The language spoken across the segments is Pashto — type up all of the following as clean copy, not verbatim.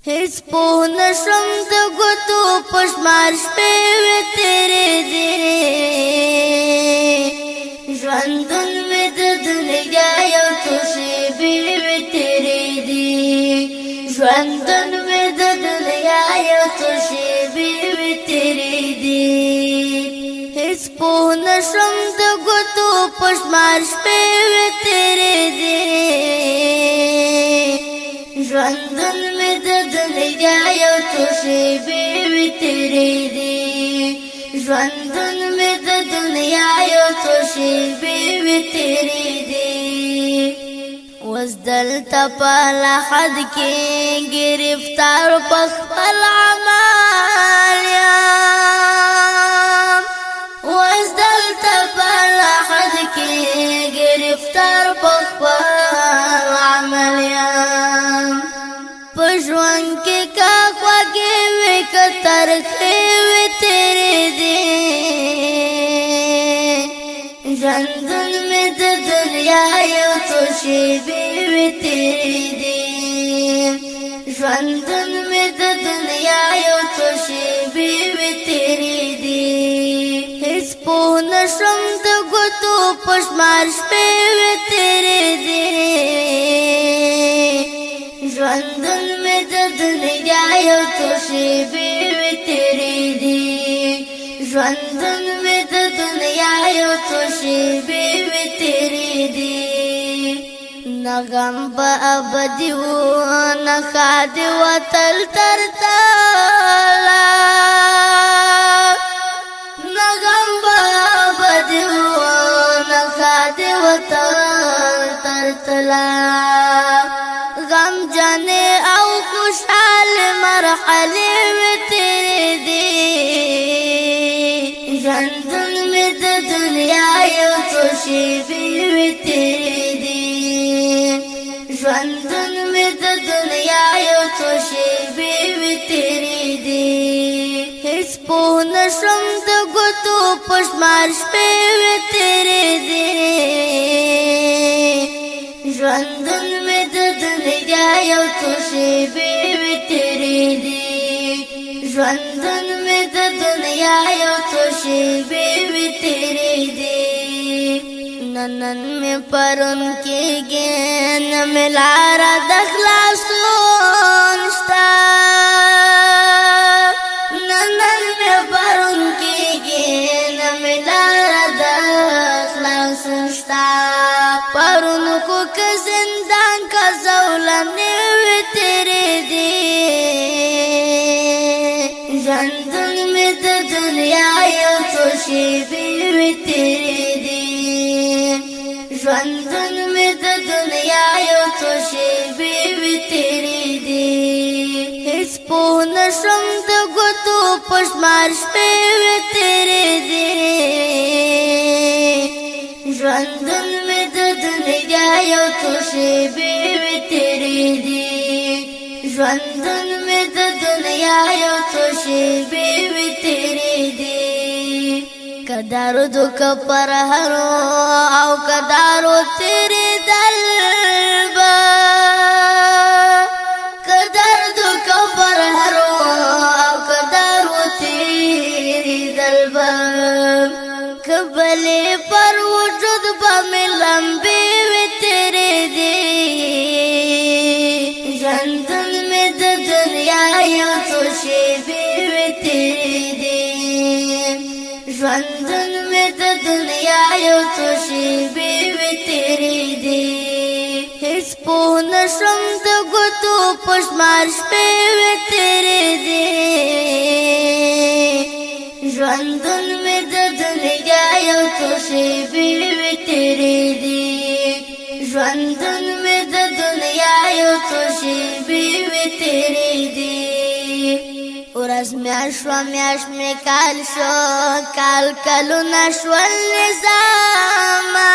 هیڅ پوه نشم د ګوتو په شمار شپې وې تېرې دي. ژوندون مې د دنیا یو څو شېبې وې تېرې دي. ژوندون مې د دنیا یو څو شېبې وې تېرې دي. هیڅ پوه نشم د ګوتو په شمار شپې وې تېرې دي. ژوندون مې د دنیا یو څو شېبې وې تېرې دي. ژوندون مې د دنیا یو څو شېبې وې تېرې دي. اوس دلته په لحد کې ګرفتار په خپل عمل یم. اوس دلته په لحد کې ګرفتار په خپل عمل یم. په ژوند کې که خوږې وي که ترخې وي تېرې دي. ژوندون مې د دنیا یو څو شېبې وې تېرې دي. ژوندون مې د دنیا یو څو شېبې وې تېرې دي. هیڅ پوه نشم د ګوتو په شمار شپې وې تېرې دي. ژوندون مې د دنیا یو څو شېبې وې تېرې دي. ژوندون مې د دنیا یو څو شېبې وې تېرې دي. نه غم به ابدي و، نه ښادي وه تل تر تله. نه غم به ابدي و، نه ښادي وه تل تر تله. غم جنې او خوشحال مرحلې وې تېرې دي. ژوندون مې د دنیا یو څو شېبې وې تېرې دي. ژوندون مې د دنیا یو څو شېبې وې تېرې دي. هیڅ پوه نشم د ګوتو په شمار شپې وې تېرې دي. ژوندون مې د دنیا یو څو شېبې وې تېرې دي. ژوندون مې د دنیا یو څو شېبې وې تېرې دي. نن مې پرون کېږي، نه مې لاره د خلاصون شته. نن مې پرون کېږي، نه مې لاره د خلاصون شته. پرون خو که زندان که زولنې وې تېرې دي. ژوندون مې د دنیا یو څو شېبې وې تېرې دي. ژوندون مې د دنیا یو څو شېبې وې تېرې دي. هیڅ پوه نشم د ګوتو په شمار شپې وې تېرې دي. ژوندون مې د دنیا یو څو شېبې وې تېرې دي. ژوندون مې د دنیا یو څو شېبې وې تېرې دي. که درد که پرهرو او که دارو تېرېدل به، که درد که پرهرو او که دارو تېرېدل به، که بلې پر وجود به مې لمبې وې تېرې دي. ژوندون مې د دنیا یو څو شېبې وې تېرې دي. ژوندون مې د دنیا یو څو شېبې وې تېرې دي. هیڅ پوه نشم د ګوتو په شمار شپې وې تېرې دي. ژوندون مې د دنیا یو څو شېبې وې تېرې دي. ژوندون مې د دنیا یو څو شېبې وې تېرې دي. ورځ میاشت شوه، میاشت مې کال شو، کال کلونه شول نظامه.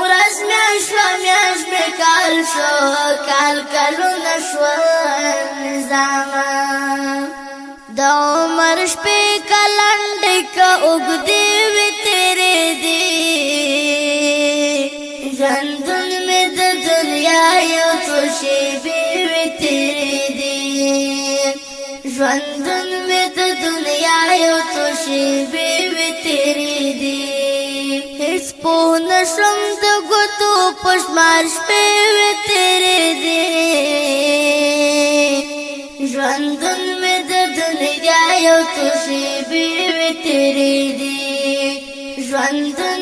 ورځ میاشت شوه، میاشت مې کال شو، کال کلونه شول نظامه. د عمر شپې که لنډې که اوږدې وې تېرې دي. ژوندون مې د دنیا یو څو شېبې وې تېرې ژوندون مې د دنیا یو څو شېبې وې تېرې دي. هیڅ پوه نه شوم، د ګوتو په شمار شپې وې تېرې دي. ژوندون مې د دنیا یو څو شېبې وې تېرې دي. ژوندون